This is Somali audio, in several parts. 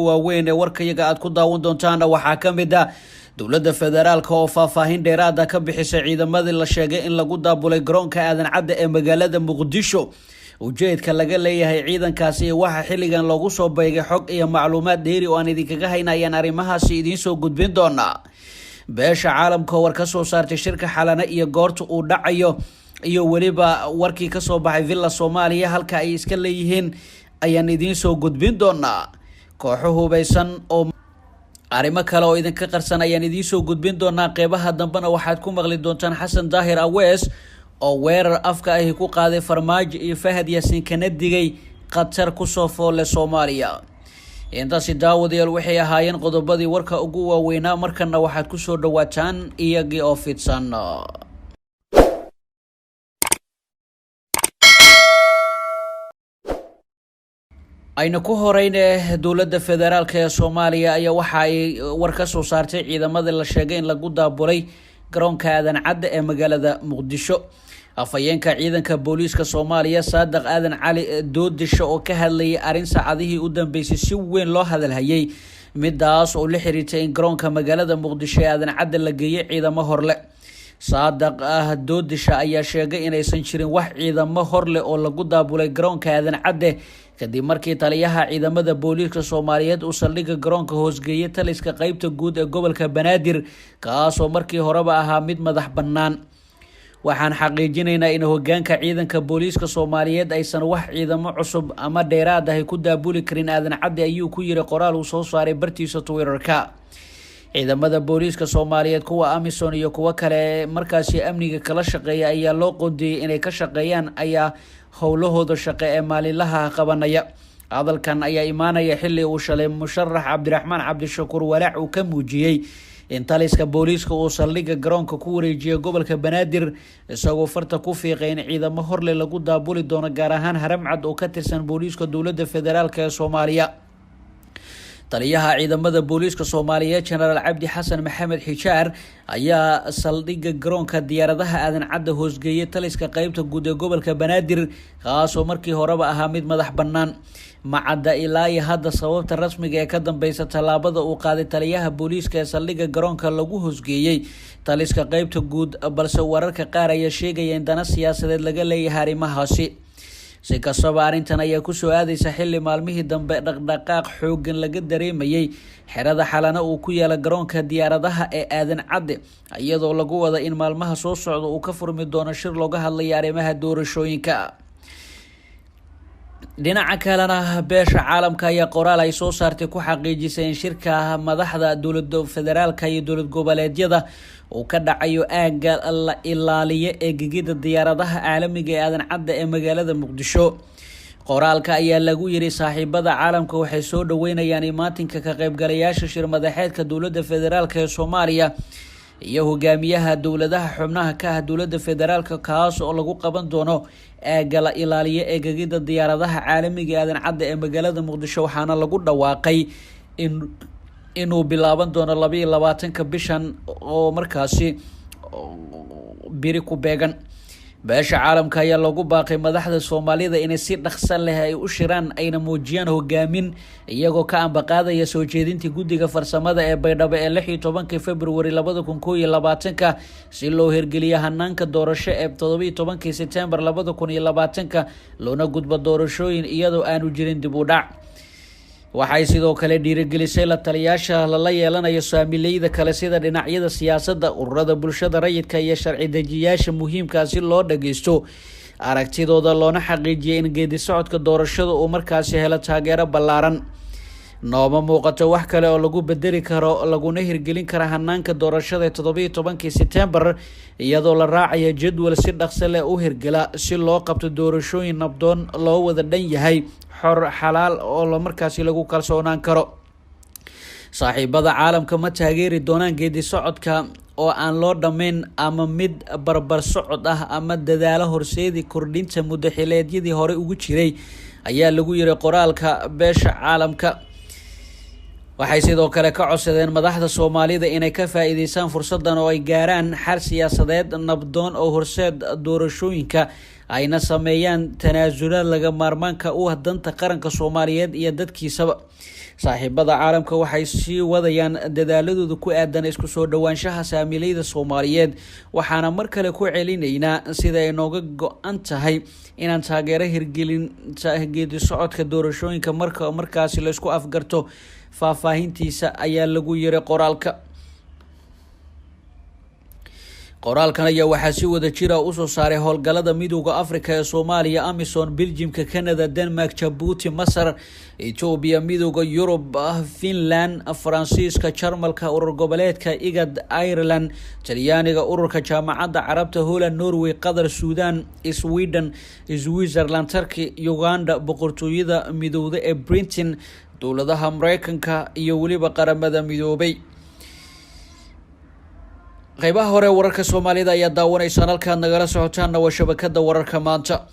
ugu waaweyn ee warkayaga aad ku daawan doontaana waxaa ka mid ah dowladda federaalka oo faahfaahin dheeraada ka bixisay ciidamadii la sheegay in lagu daabulay garoonka Aadan Cadde ee magaalada Muqdisho. Ujeedka laga leeyahay ciidankaasi iyo waxa xilligan loogu soo beegay xog iyo macluumaad dheeri oo aan idinkaga hayna ayaan arrimahaasi idiin soo gudbin doonaa. Beesha caalamka oo war ka soo saartay shirka Xalane iyo goorta uu dhacayo, iyo weliba warkii kasoo baxay Villa Soomaaliya halka ay iska leeyihiin ayaan idiin soo gudbin doonaa. Kooxo hubeysan oo arrimo kale oo idinka qarsan ayaan idiin soo gudbin doonaa. Qeybaha dambena waxaad ku maqli doontaan Xasan Daahir Awees oo weerar afka ahi ku qaaday Farmaajo iyo Fahad Yaasiin, kana digay khatar kusoo foolle Soomaaliya. Intaasi daawadayaal waxay ahaayeen qodobadii warka ugu waaweynaa. Markana waxaad kusoo dhawaataan iyagii oo fidsan. Ayna ku horeyne, dowladda federaalka ee Soomaaliya ayaa waxa ay war ka soo saartay ciidamadii la sheegay in lagu daabulay garoonka Aadan Cadde ee magaalada Muqdisho. Afhayeenka ciidanka booliiska Soomaaliya, Saadiq Aadan Cali Doodisho, oo ka hadlayay arrin saacadihii u dambeysay si weyn loo hadalhayay, midaas oo la xiriirtay in garoonka magaalada Muqdisho ee Aadan Cadde la geeyay ciidamo horle. Saadiq ah Doodisha ayaa sheegay inaysan jirin wax ciidamo horleh oo lagu daabulay garoonka Aadan Cadde, kadib markii taliyaha ciidamada booliiska Soomaaliyeed uu saldhigga garoonka hoosgeeyay taliska qeybta guud ee gobolka Banaadir, kaasoo markii horeba ahaa mid madax bannaan. Waxaan xaqiijinaynaa in hogaanka ciidanka booliiska Soomaaliyeed aysan wax ciidamo cusub ama dheeraad ahy ku daabuli karin Aadan Cadde, ayuu ku yiri qoraal uu soo saaray bartiisa Twitterka. Ciidamada booliiska Soomaaliyeed, kuwa AMISOM iyo kuwo kale markaasi amniga kala shaqeeya ayaa loo qoondeeyey inay ka shaqeeyaan, ayaa howlahooda shaqe ee maalinlaha qabanaya. Hadalkan ayaa imaanaya xilli uu shalay musharax Cabdiraxmaan Cabdishakuur walaac uu ka muujiyey in taliska booliiska uu saldhigga garoonka ku wareejiyay gobolka Banaadir, isagoo farta ku fiiqay in ciidamo horle lagu daabuli doono, gaar ahaan Haramcad oo ka tirsan booliiska dowladda federaalk ee Soomaaliya. Taliyaha ciidamada booliiska Soomaaliyeed, Genaraal Cabdi Xasan Maxamed Xijaar, ayaa saldhigga garoonka diyaaradaha Aadan Cadde hoosgeeyay taliska qeybta guud ee gobolka Banaadir, kaasoo markii horeba ahaa mid madax bannaan. Macadda ilaa iyo hadda sababta rasmiga ee ka dambeysa tallaabada uu qaaday taliyaha booliiska ee saldhigga garoonka lagu hoosgeeyey taliska qeybta guud, balse wararka qaar ayaa sheegaya in dana siyaasadeed laga leeyahay arrimahaasi. Si kastaba, arrintan ayaa kusoo aadeysa xilli maalmihii dambe dhaqdhaqaaq xoogan laga dareemayay xerada Xalana uu ku yaala garoonka diyaaradaha ee Aadan Cadde, iyadoo lagu wada in maalmaha soo socda uu ka furmi doono shir looga hadlaya arrimaha doorashooyinka. Dhinaca kalena, beesha caalamka ayaa qoraal ay soo saartay ku xaqiijisay in shirka madaxda dowlada federaalka iyo dowlad goboleedyada uu ka dhacayo aagga la ilaaliyo ee gegida diyaaradaha caalamiga ee Aadan Cadde ee magaalada Muqdisho. Qoraalka ayaa lagu yiri: Saaxiibada caalamka waxay soo dhaweynayaan imaatinka ka qaybgalayaasha shir madaxeedka dowladda federaalk ee Soomaaliya iyo hogaamiyaha dowladaha xubnaha ka ah dowladda federaalka, kaas oo lagu qaban doono aagga la ilaaliyo ee gegida diyaaradaha caalamiga Aadan Cadde ee magaalada Muqdisho, waxaana lagu dhawaaqay in inuu bilaaban doono 22-ka bishan oo markaasi biri ku beegan. Beesha caalamka ayaa loogu baaqay madaxda Soomaalida inay si dhaqso leh ay u shiraan, ayna muujiyaan hogaamin, iyagoo ka ambaqaadaya soo jeedintii guddiga farsamada ee Baydhabo ee 16-kii Februari 2021-ka, si loo hirgeliyo hanaanka doorasho ee 17-kii Sebtembar 2020-ka, loona gudbo doorashooyin iyadoo aanu jirin dib u dhac. Waxay sidoo kale dhiirigelisay la taliyaasha lala yeelanayo saamileyda kale sida dhinacyada siyaasadda, ururada bulshada rayidka iyo sharci dejiyaasha muhiimkaa, si loo dhageysto aragtidooda loona xaqiijiyay in geedi socodka doorashada uu markaasi helo taageero ballaaran. Nooma muuqato wax kale oo lagu bedeli karo laguna hirgelin kara hanaanka doorashada 17-kii Sebtembar, iyadoo la raacaya jadwal si dhaqso leh u hirgela, si loo qabto doorashooyin nabdoon, loo wada dhan yahay, xor, xalaal oo markaasi lagu kalsoonaan karo. Saaxiibada caalamka ma taageeri doonaan geedi socodka oo aan loo dhammayn ama mid barbar socod ah ama dadaalo horseedi kordhinta muddo xileedyadii hore ugu jiray, ayaa lagu yiri qoraalka beesha caalamka. Waxay sidoo kale ka codsadeen madaxda Soomaalida inay ka faa'iideystaan fursadan oo ay gaaraan xal siyaasadeed nabdoon oo horseed doorashooyinka, ayna sameeyaan tanaasulaad laga maarmaanka u ah danta qaranka Soomaaliyeed iyo dadkiisaba. Saaxiibada caalamka waxay sii wadayaan dadaaladooda ku aadan isku soo dhowaanshaha saamiileyda Soomaaliyeed, waxaana mar kale ku celinaynaa sida ay nooga go-an tahay inaan taageero hirgelin geedi socodka doorashooyinka marka markaasi laysku afgarto faahfaahintiisa, ayaa lagu yiri qoraalka. Qoraalkan ayaa waxaa si wada jira usoo saaray howlgalada Midooda Africa ee Soomaaliya, AMISON, Beljimka, Canada, Denmark, Jabuuti, Masar, Etoobiya, Midooda Yurub, Finland, Faransiiska, Jarmalka, urur goboleedka IGAD, Ireland, Talyaaniga, ururka Jaamacadda Carabta, Holland, Norway, Qatar, Suudan, Sweden, Switzerland, Turkey, Uganda, Boqortooyada Midowda ee Britain, dowladaha Mareykanka iyo weliba Qaramada Midoobay. Qeybaha hore wararka Soomaalida ayaa daawanaysaan, halkaad nagala socotaanna waa shabakada Wararka Maanta.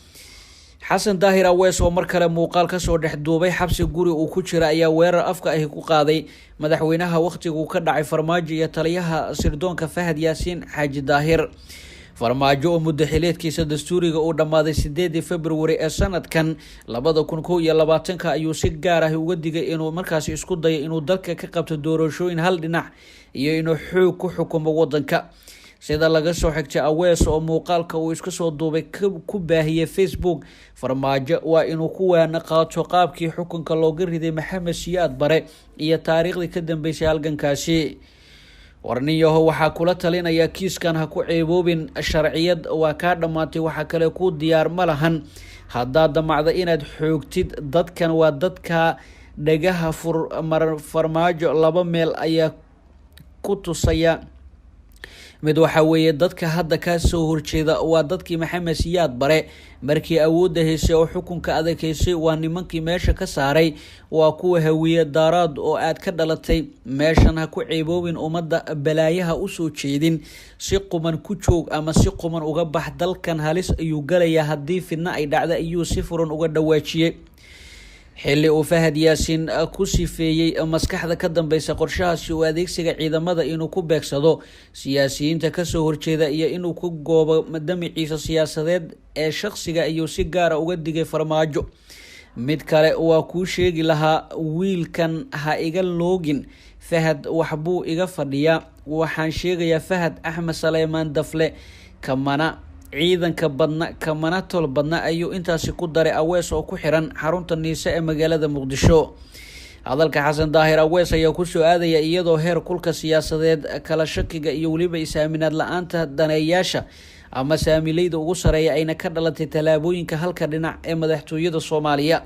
Xasan Daahir Awees oo mar kale muuqaal kasoo dhex duubay xabsi guri uu ku jira ayaa weerar afka ahi ku qaaday madaxweynaha wakhtiguu ka dhacay Farmaajo iyo taliyaha sirdoonka Fahad Yaasiin Xaaji Daahir. Farmaajo oo muddo xileedkiisa dastuuriga uu dhammaaday 8dii Februari ee sanadkan 2021-ka ayuu si gaar ah uga digay inuu markaasi isku dayo inuu dalka ka qabto doorashooyin hal dhinac iyo inuu xoog ku xukumo wadanka. Sida laga soo xigtay Awees oo muuqaalka uu iska soo duubay ku baahiyey Facebook, Farmaajo waa inuu ku waana qaato qaabkii xukunka looga riday Maxamed Siyaad Bare iyo taariikhdii ka dambeysay halgankaasi. Warninyaho, waxaa kula talinaya kiiskan ha ku ceeboobin, sharciyad waa kaa dhammaatay, waxaa kale ku diyaar ma lahan haddaad damacda inaad xoogtid dadkan, waa dadka dhagaha fur. Farmaajo laba meel ayaa ku tusaya: mid waxaa weeye dadka hadda kaa soo horjeeda waa dadkii Maxamed Siyaad Bare markii awoodda haysay oo xukunka adag haysay, waa nimankii meesha ka saaray, waa kuwa Hawiye Daaraad oo aad ka dhalatay. Meeshan ha ku ceeboobin, ummadda balaayaha usoo jeedin, si quman ku joog ama si quman uga bax, dalkan halis ayuu galayaa haddii fidna ay dhacda, ayuu si furan uga dhawaajiyey. Xilli uu Fahad Yaasiin ku sifeeyey maskaxda ka dambeysa qorshahaasi uu adeegsiga ciidamada inuu ku beegsado siyaasiyiinta kasoo horjeeda iyo inuu ku goobo damiciisa siyaasadeed ee shaqsiga, ayuu si gaara uga digay Farmaajo. Mid kale waa kuu sheegi lahaa, wiilkan ha iga loogin, Fahad waxbuu iga fadhiyaa. Waxaan sheegayaa Fahad Axmed Saleymaan Dafle kamana ciidanka badna kamana tol badna, ayuu intaasi ku daray Awees oo ku xiran xarunta Niise ee magaalada Muqdisho. Hadalka Xasan Daahir Awees ayaa kusoo aadaya iyadoo heer kulka siyaasadeed, kala shakiga iyo weliba is-aaminaad la-aanta daneeyaasha ama saamileyda ugu sareeya ayna ka dhalatay tallaabooyinka halka dhinac ee madaxtooyada Soomaaliya.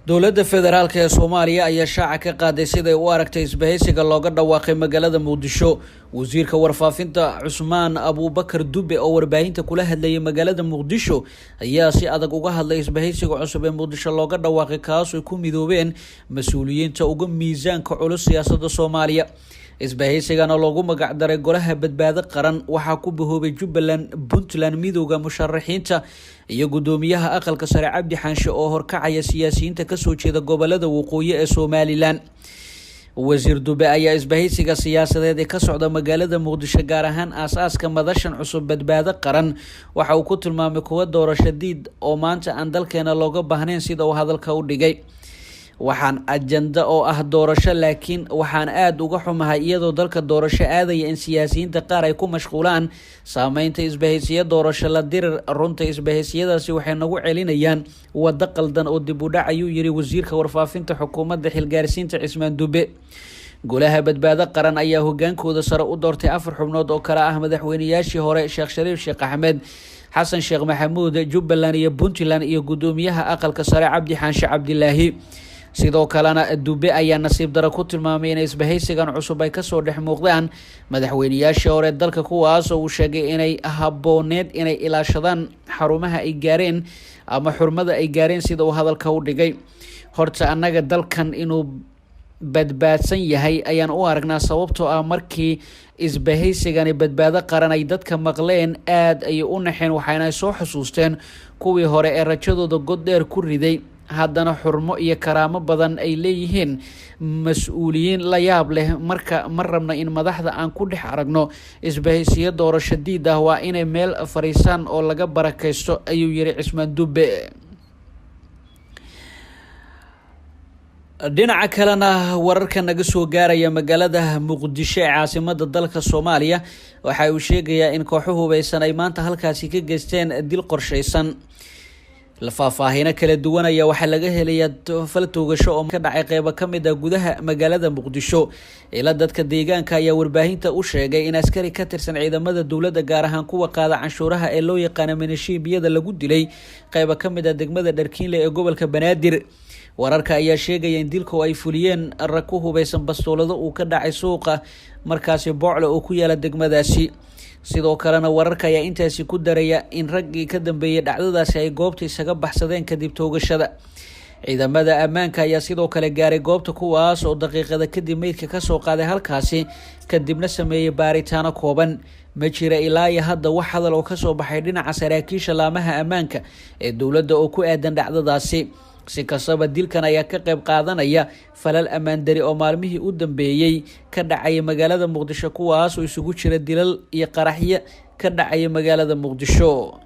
Dowladda federaalk ee Soomaaliya ayaa shaaca ka qaaday siday u aragtay isbahaysiga looga dhawaaqay magaalada Muqdisho. Wasiirka warfaafinta Cusmaan Abuubakar Dube oo warbaahinta kula hadlayay magaalada Muqdisho ayaa si adag uga hadlay isbahaysiga cusub ee Muqdisho looga dhawaaqay, kaasoo ku midoobeen mas-uuliyiinta uga miisaanka culus siyaasadda Soomaaliya. Isbahaysigana loogu magacdaray Golaha Badbaado Qaran waxaa ku bahoobay Jubbaland, Puntland, Midooda Musharaxiinta iyo guddoomiyaha aqalka sare Cabdi Xaanshe oo horkacaya siyaasiyiinta kasoo jeeda gobolada waqooyi ee Somalilan. Wasiir Dube ayaa isbahaysiga siyaasadeed ee ka socda magaalada Muqdisho, gaar ahaan aas-aaska madashan cusub Badbaado Qaran, waxa uu ku tilmaamay kuwa doorasho diid oo maanta aan dalkeena looga baahnayn, sida uu hadalka u dhigay. Waxaan ajanda oo ah doorasho, laakiin waxaan aada uga xumahay iyadoo dalka doorasho aadaya in siyaasiyiinta qaar ay ku mashquulaan saameynta isbahaysiya doorasho la dirir. Runta isbahaysiyadaasi waxay nagu celinayaan waddo qaldan oo dib u dhac, ayuu yiri wasiirka warfaafinta xukuumadda xilgaarsiinta Cismaan Dube. Golaha Badbaado Qaran ayaa hogaankooda sare u doortay 4 xubnood oo kale ah madaxweynayaashii hore Sheekh Shariif Sheekh Axmed, Xasan Sheekh Maxamuud, Jubbaland iyo Puntland, iyo guddoomiyaha aqalka sare Cabdi Xaanshe Cabdilaahi. Sidoo kalena Dube ayaa nasiib daro ku tilmaamay inay isbahaysigan cusub ay kasoo dhex muuqdaan madaxweynayaashii hore dalka, kuwaas oo uu sheegay inay habooneed inay ilaashadaan xarumaha ay gaareen ama xurmada ay gaareen, sida uu hadalka u dhigay. Horta annaga dalkan inuu badbaadsan yahay ayaan u aragnaa, sababtoo ah markii isbahaysigani Badbaado Qaran ay dadka maqleen aada ayay u naxeen, waxayna soo xusuusteen kuwii hore ee rajadooda god dheer ku riday. haddana xurmo iyo karaamo badan ay leeyihiin mas-uuliyiin la yaab leh. Marka ma rabna in madaxda aan ku dhex aragno isbahaysiyo doorasho diid ah, waa inay meel fariisaan oo laga barakaysto, ayuu yiri Cismaan Dube. Dhinaca kalena, wararka naga soo gaaraya magaalada Muqdisho ee caasimada dalka Soomaaliya waxa uu sheegayaa in kooxo hubeysan ay maanta halkaasi ka geysteen dil qorsheysan. Faahfaahino kala duwan ayaa waxaa laga helayaa fal toogasho oo ka dhacay qeybo ka mid ah gudaha magaalada Muqdisho. Ila dadka deegaanka ayaa warbaahinta u sheegay in askari ka tirsan ciidamada dowladda, gaar ahaan kuwa qaada canshuuraha ee loo yaqaano minishiibiyada, lagu dilay qeybo ka mid ah degmada Dharkiinle ee gobolka Banaadir. Wararka ayaa sheegaya in dilku ay fuliyeen rag ku hubeysan bastoolado uu ka dhacay suuqa markaasi Boocle oo ku yaala degmadaasi. Sidoo kalena wararka ayaa intaasi ku daraya in raggii ka dambeeyey dhacdadaasi ay goobta isaga baxsadeen kadib toogashada. Ciidamada ammaanka ayaa sidoo kale gaaray goobta, kuwaas oo daqiiqada kadib meydka kasoo qaaday halkaasi, kadibna sameeyey baaritaano kooban. Ma jira ilaa iyo hadda wax hadal oo kasoo baxay dhinaca saraakiisha laamaha ammaanka ee dowladda oo ku aadan dhacdadaasi. Si kastaba, dilkan ayaa ka qayb qaadanaya falal ammaan dari oo maalmihii u dambeeyey ka dhacaya magaalada Muqdisho, kuwaas oo isugu jira dilal iyo qaraxyo ka dhacaya magaalada Muqdisho.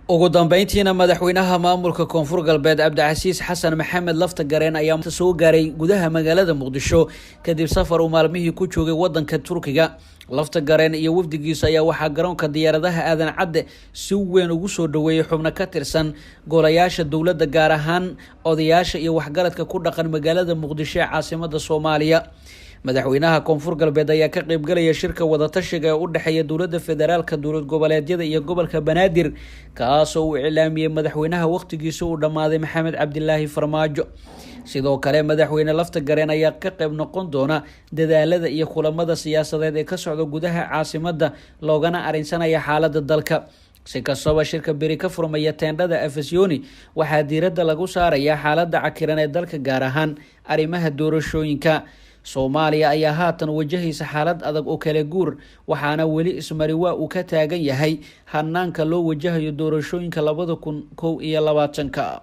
Ugu dambeyntiina, madaxweynaha maamulka Koonfur Galbeed Cabdicasiis Xasan Maxamed Laftagareen ayaa soo gaaray gudaha magaalada Muqdisho kadib safar uu maalmihii ku joogay wadanka Turkiga. Laftagareen iyo wafdigiisa ayaa waxaa garoonka diyaaradaha Aadan Cadde si weyn ugu soo dhaweeyey xubno ka tirsan golayaasha dowladda, gaar ahaan odayaasha iyo waxgaradka ku dhaqan magaalada Muqdisho ee caasimada Soomaaliya. Madaxweynaha Koonfur Galbeed ayaa ka qeybgalaya shirka wadatashiga ee u dhexeeya dowladda federaalka, dowlad goboleedyada iyo gobolka Banaadir, kaasoo uu iclaamiyey madaxweynaha wakhtigiisa uu dhammaaday Maxamed Cabdilaahi Farmaajo. Sidoo kale, madaxweyne Laftagareen ayaa ka qayb noqon doona dadaalada iyo kulamada siyaasadeed ee ka socda gudaha caasimadda, loogana arinsanaya xaalada dalka. Si kastaba, shirka beri ka furmaya teendhada Afasyoni waxaa diiradda lagu saarayaa xaaladda cakiran ee dalka, gaar ahaan arrimaha doorashooyinka. Soomaaliya ayaa haatan wajahaysa xaalad adag oo kala guur, waxaana weli ismari waa uu ka taagan yahay hanaanka loo wajahayo doorashooyinka 2021-ka.